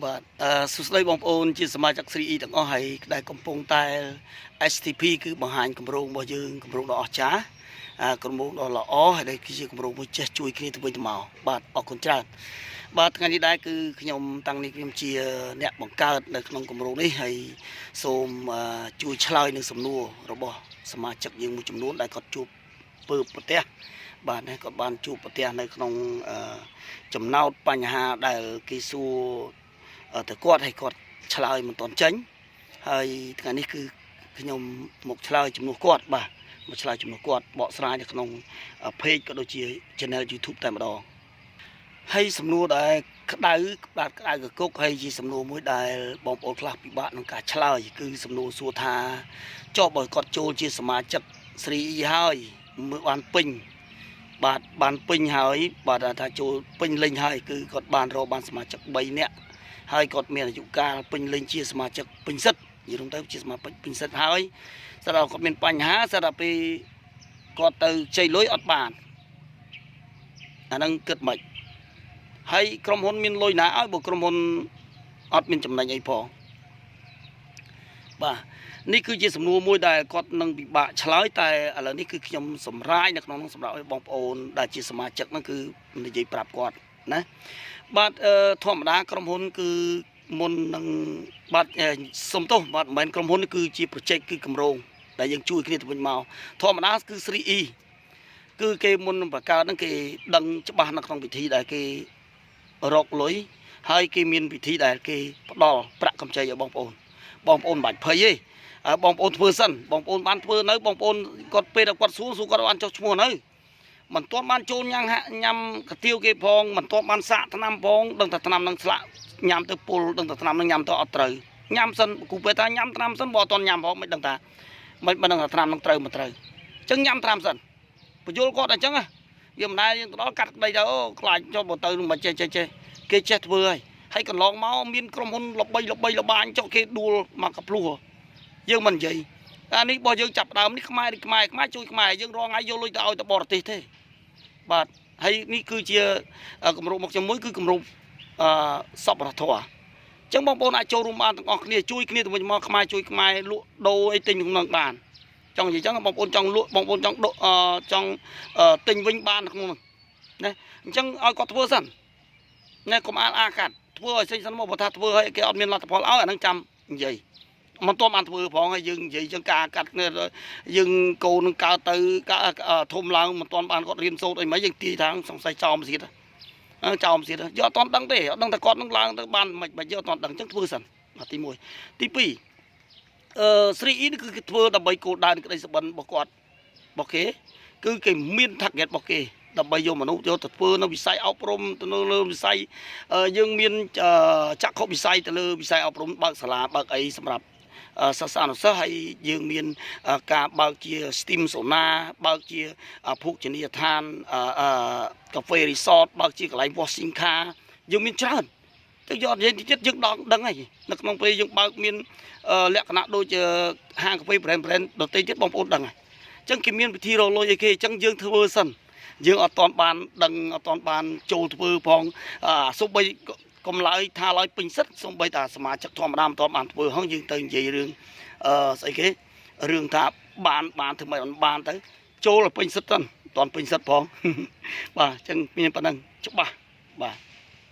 បាទអឺសួស្តីបងប្អូនជាសមាជិក 3E ទាំងអស់ហើយដែលកំពុងតែ STP គឺបង្ហាញគម្រោងរបស់យើងគម្រោងដ៏អស្ចារ្យអាគម្រោងដ៏ល្អហើយដែលគឺជាគម្រោងមួយចេះជួយគ្នាទៅវិញទៅមកបាទអរគុណច្រើនបាទថ្ងៃនេះដែរគឺខ្ញុំតាំងនេះខ្ញុំជាអ្នកបង្កើតនៅក្នុងគម្រោងនេះហើយសូមជួយឆ្លើយនឹងសំណួររបស់សមាជិកយើងមួយចំនួនដែលគាត់ជួបពើប្រទះបាទនេះគាត់បានជួបប្រទះនៅក្នុងចំណោទបញ្ហាដែលគេសួរ ទៅគាត់ឲ្យគាត់ឆ្លើយមិនទាន់ចេញហើយថ្ងៃនេះគឺខ្ញុំមកឆ្លើយជំនួសគាត់បាទមកឆ្លើយជំនួសគាត់បកស្រាយនៅក្នុង page ក៏ដូចជា channel YouTube តែម្ដងហើយសំណួរដែលក្តៅបាទក្តៅកគុកហើយជាសំណួរមួយដែលបងប្អូនខ្លះពិបាកក្នុងការឆ្លើយគឺសំណួរសួរថាចុះបើគាត់ចូលជាសមាជិក 3E ហើយមើលបានពេញបាទបានពេញហើយបាទថាចូលពេញលេញហើយគឺគាត់បានរកបានសមាជិក3នាក់ ហើយគាត់មានអាយុកាលពេញលេញជាសមាជិកពេញសិទ្ធនិយាយរួមទៅជាសមាជិកពេញសិទ្ធហើយស្រាប់គាត់មានបញ្ហាស្រាប់ពេលគាត់ទៅជ័យលុយអត់បានអាហ្នឹងគិតមិនហើយក្រុមហ៊ុនមានលុយណាឲ្យបើក្រុមហ៊ុនអត់មានចំណេញអីផងបាទនេះគឺជាសំណួរមួយដែលគាត់នឹងពិបាកឆ្លើយតែឥឡូវនេះគឺខ្ញុំសម្រាយនៅក្នុងនោះសម្រាប់ឲ្យបងប្អូនដែលជាសមាជិកហ្នឹងគឺនិយាយប្រាប់គាត់ណាបាទអឺធម្មតាក្រុមហ៊ុនគឺមុននឹងបាទសុំទោសបាទមិនមែនក្រុមហ៊ុនគឺជា project គឺគម្រោងដែលយើងជួយគ្នាទៅវិញមកធម្មតាគឺ 3E គឺគេមុននឹងបង្កើតហ្នឹងគេដឹងច្បាស់នៅក្នុងពិធីដែលគេរកលុយហើយគេមានវិធីដែលគេផ្ដល់ប្រាក់កម្ចីឲ្យបងប្អូនបងប្អូនមិនបាច់ភ័យទេបងប្អូនធ្វើសិនបងប្អូនបានធ្វើនៅបងប្អូនគាត់ពេលដែលគាត់សួរសួរគាត់បានចុះឈ្មោះនៅមិនទាន់បានចូលញ៉ាំញ៉ាំកាទៀវគេផងមិនទាន់បានសាកថ្នាំផងដឹងតែថ្នាំនឹងស្លាកញ៉ាំទៅពុលដឹងតែថ្នាំនឹងញ៉ាំទៅអត់ត្រូវញ៉ាំសិនគូពេលថាញ៉ាំថ្នាំសិនបើអត់ទាន់ញ៉ាំផងមិនដឹងថាមិនដឹងថាថ្នាំនឹងត្រូវមិនត្រូវអញ្ចឹងញ៉ាំថ្នាំសិនបញ្យល់គាត់អញ្ចឹងយើងមិនដែលយើងទៅដល់កាត់ក្តីទៅអូខ្លាចចុះបើទៅមិនចេះចេះចេះគេចេះធ្វើហើយហើយកន្លងមកមានក្រុមហ៊ុនល្បីល្បីល្បាញចុះគេដួលមកកភ្លោះយើងមិននិយាយអានេះរបស់យើងចាប់ដើមនេះខ្មែរនេះខ្មែរខ្មែរជួយខ្មែរយើងរងថ្ងៃយកលុយទៅឲ្យទៅបរទេសទេបាទហើយនេះគឺជាគម្រោងមកជាមួយគឺគម្រោងអឺសប្បុរសធម៌អញ្ចឹងបងប្អូនអាចចូលរួមបានទាំងអស់គ្នាជួយគ្នាទៅវិញមកខ្មែរជួយខ្មែរលក់ដូរអីទិញក្នុងបានចង់និយាយចឹងបងប្អូនចង់លក់បងប្អូនចង់ដចង់ទិញវិញបានក្នុងនោះណាអញ្ចឹងឲ្យគាត់ធ្វើសិនណាកុំអាលអាកាត់ធ្វើឲ្យសេញសិនមកបើថាធ្វើឲ្យគេអត់មានលទ្ធផលឲ្យអាហ្នឹងចាំនិយាយមិនទាន់បានធ្វើផងហើយយើងនិយាយចឹងការកាត់យើងកូននឹងកើតទៅធំឡើងមិនទាន់បានគាត់រៀនសូត្រអីមិនយើងទាយថាសង្ស័យចោមទៀតចោមទៀតយកអត់ទាន់ដឹងទេអត់ដឹងថាគាត់នឹងឡើងទៅបានមិនមិនយកអត់ទាន់ដឹងចឹងធ្វើសិនបាទទី1ទី2អឺ 3E នេះគឺគេធ្វើដើម្បីគោលដៅក្តីសុបិនរបស់គាត់របស់គេគឺគេមាន target របស់គេដើម្បីយកមនុស្សយកទៅធ្វើនៅវិស័យអប់រំទៅនៅលើវិស័យយើងមានចក្ខុវិស័យទៅលើវិស័យអប់រំបើកសាលាបើកអីសម្រាប់សិស្សានុសិស្សហើយយើងមានការបើកជា steam sauna បើកជាភោជនីយដ្ឋានកាហ្វេ resort បើកជាកន្លែង washing car យើងមានច្រើនទៅយកនិយាយទៀតយើងដល់ដឹងហើយនៅក្នុងពេលយើងបើកមានលក្ខណៈដូចហាងកាហ្វេ brand brand ដទៃទៀតបងប្អូនដឹងហើយអញ្ចឹងគេមានវិធីរកលុយអីគេអញ្ចឹងយើងធ្វើសិនយើងអត់ទាន់បានដឹងអត់ទាន់បានចូលធ្វើផងអាសូម្បីកុំឡើយថាឡើយពេញសិទ្ធសូម្បីតាសមាជិកធម្មតាមិនទាន់បានធ្វើហងយើងទៅនិយាយរឿងអឺស្អីគេរឿងថាបានបានធ្វើម៉េចបានទៅចូលឲ្យពេញសិទ្ធិទៅមិនទាន់ពេញសិទ្ធិផងបាទអញ្ចឹងមានប៉ុណ្ណឹងច្បាស់បាទ។